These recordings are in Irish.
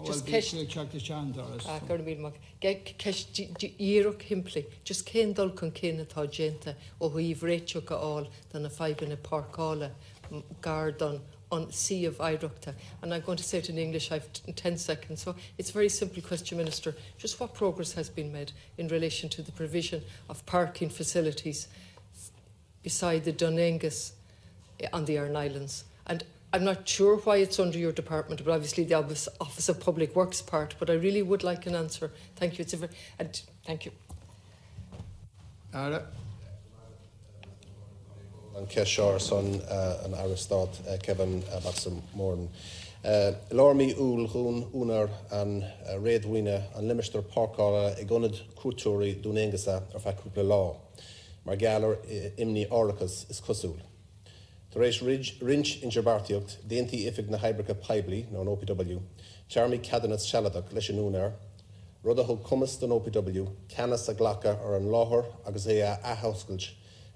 Just ceist. Go raibh míle maith agat. Ceist dhíreach shimplí. Just cén dul chun cinn atá déanta ó thaobh réiteach a fháil do na fadhbanna páirceála gar don an suíomh oidhreachta? And I'm going to say it in English, I've 10 seconds. So it's a very simple question, Minister. Just what progress has been made in relation to the provision of parking facilities beside the Dún Aengus on the Aran Islands? And I'm not sure why it's under your department, but obviously the Office, Office of Public Works part, but I really would like an answer. Thank you. It's a very, and thank you. Aire. An cheist seo ar son an Aire Stáit Kevin Boxer Moran. I lár mí Iúil dhún úinéir an réadmhaoine an limistéar páirceála ag Ionad Cuairteoirí Dún Aonghasa ar feadh cúpla lá, mar gheall ar imní árachais, is cosúil. Tar éis roinnt idirbheartaíocht, d'aontaigh Oifig na hOibreacha Poiblí, nó an OPW, téarmaí ceadúnas sealadach leis an úinéir, rud a thug cumas don OPW ceannas a ghlacadh ar an láthair agus é a athoscailt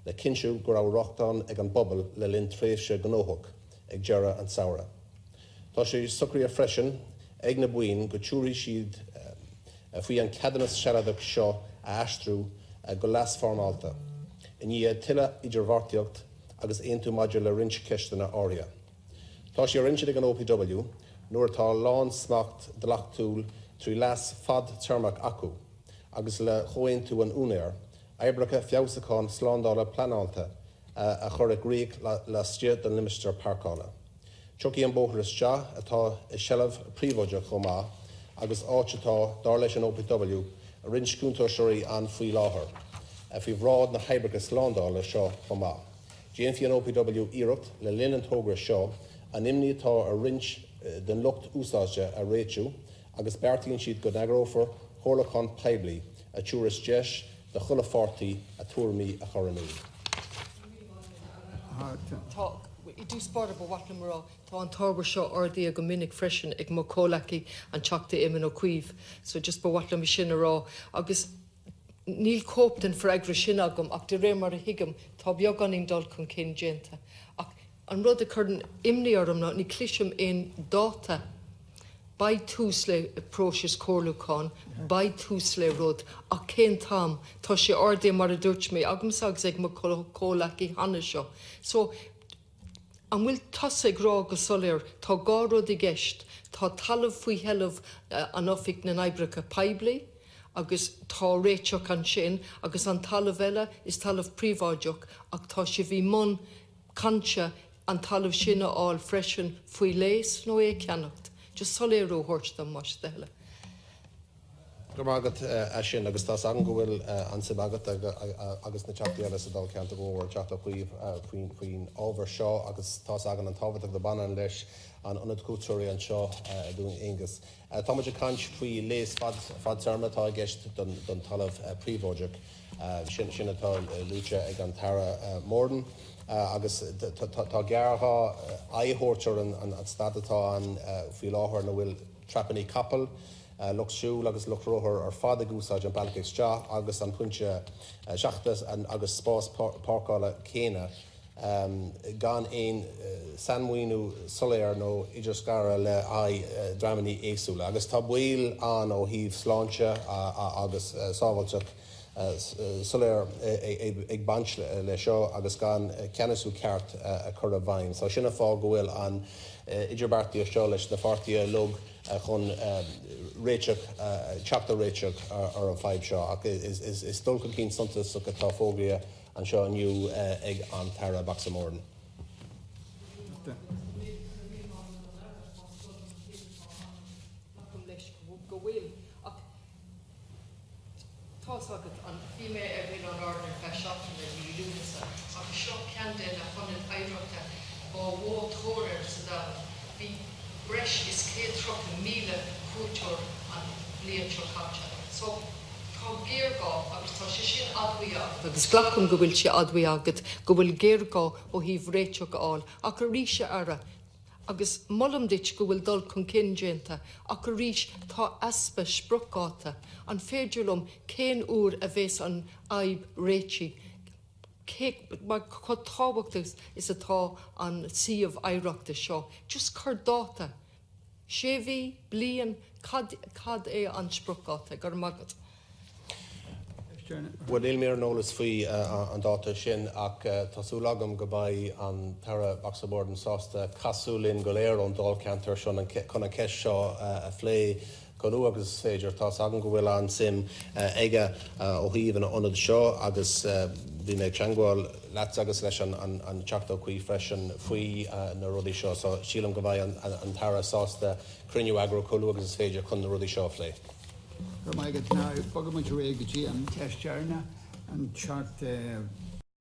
le cinntiú go raibh rochtain ag an bpobal le linn tréimhse ghnóthach ag deireadh an tsamhraidh. Tá sé socraithe freisin ag na buíon go dtabharfaidh siad faoi an ceadúnas sealadach seo a aistriú go léas foirmeálta, i ndiaidh tuilleadh idirbheartaíocht agus aontú maidir le roinnt ceisteanna áirithe. Tá sé ar intinn ag an OPW, nuair atá lánsmacht dleachtúil trí léas fadtéarmach acu, agus le comhaontú an úinéir, oibreacha feabhsúcháin slándála pleanáilte a chur i gcrích laistigh den limistéar páirceála. Tiocfaidh an bóthar isteach, atá i seilbh príobháideach chomh maith, agus áit atá, dar leis an OPW, roinnt contúirtí ann faoi láthair, faoi bhráid na hoibreacha slándála seo chomh maith. Déanfaidh an OPW iarracht, le linn an togra seo, an imní atá ar roinnt den lucht úsáidte a réitiú agus beartaíonn siad go n-eagrófar comhairliúchán poiblí a thabharfas deis do chuile pháirtí a tuairimí a chur in iúl. Tá, i dtús báire ba mhaith liom a rá, tá an t-ábhar seo ardaithe go minic freisin ag mo chomhleacaí, an Teachta Éamon Ó Cuív, so just ba mhaith liom é sin a rá. Agus níl cóip den freagra sin agam ach de réir mar a thuigim, tá beagáinín dul chun cinn déanta. Ach an rud a chuireann imní orm ná ní chloisim aon dáta. Beidh tús le próiseas comhairliúcháin, beidh tús le rud, ach cén t-am? Tá sé ardaithe, mar a dúirt mé, agamsa agus ag mo chomhleacaí cheana seo. So, an bhfuil tusa ag rá go soiléir, tá dhá rud i gceist, tá talamh faoi sheilbh an Oifig na nOibreacha Poiblí agus tá réiteach ansin, agus an talamh eile, is talamh príobháideach ach tá sibh i mbun cainte an talamh sin a fháil freisin faoi léas nó é a cheannacht. Just soiléiriú a thabhairt dom, más do thoil é. Go raibh maith agat as sin agus tá's agam go bhfuil an-suim agat agus na Teachtaí eile sa Dáilcheantar go mór, an Teachta Ó Cuív, faoin ábhar seo agus tá's againn an tábhacht a bhaineann leis an ionad cuairteoirí anseo i Dún Aonghasa. Tá muid ag caint faoi léas fadtéarma atá i gceist don talamh príobháideach. Sin atá luaite ag an tAire Moran agus tá géarghá aghaidh a thabhairt ar an staid atá ann faoi láthair ina bhfuil dreapanna capall, lucht siúil agus lucht rothar ar fad ag úsáid an bealach isteach agus an pointe seachadta agus spás páirceála céanna. gan aon sainmhíniú soiléir nó idirscaradh le haghaidh dreamanna éagsúla, agus tá baol ann ó thaobh sláinte agus sábháilteacht soiléir ag baint le seo agus gan ceannasú ceart a chur i bhfeidhm. So sin an fáth go bhfuil an idirbheartaíocht seo leis na pháirtithe uilig chun réiteach, teacht ar réiteach ar an fadhb seo ach is dul chun cinn suntasach atá fógraithe anseo inniu ag an tAire Boxer Moran. Glacaim leis go bhfuil, ach tá's agat, an, bhí mé ar Oileáin Árann ar feadh seachtaine i mí Lúnasa agus seo ceann de na hionaid oidhreachta ba mhó tóir air sa domhan. Bhí breis is 130,000 cuairteoir an bhliain seo caite. So. Tá géarghá, agus tá sé sin admhaithe agat, agus glacaim go bhfuil sé admhaithe agat, go bhfuil géarghá ó thaobh réiteach a fháil, ach arís, a Aire, agus molaim duit go bhfuil dul chun cinn déanta, ach arís, tá easpa spriocdháta. An féidir liom, cén uair a bheas an fhadhb réitithe? Cé mar chomh tábhachtach is atá an suíomh oidhreachta seo, just cuir dáta. Sé mhí? Bliain? Cad, cad é an spriocdháta? Go raibh maith agat. Bhuel, níl mé ar an eolas faoi an dáta sin ach tá súil agam go mbeidh an tAire Boxer Moran sásta casadh linn go léir ón Dáilcheantar seo chun an cheist seo a phlé chomh luath agus is féidir. Tá's agam go bhfuil an-suim aige ó thaobh an ionaid seo agus bhí mé ag teagmháil leatsa agus leis an Teachta Ó Cuív freisin faoi na rudaí seo so sílim go mbeidh an tAire sásta cruinniú a eagrú chomh luath agus is féidir chun na rudaí seo a phlé. Go raibh maith agat. Now, bogfaidh muid ar aghaidh go dtí an cheist dheireanach, an Teachta.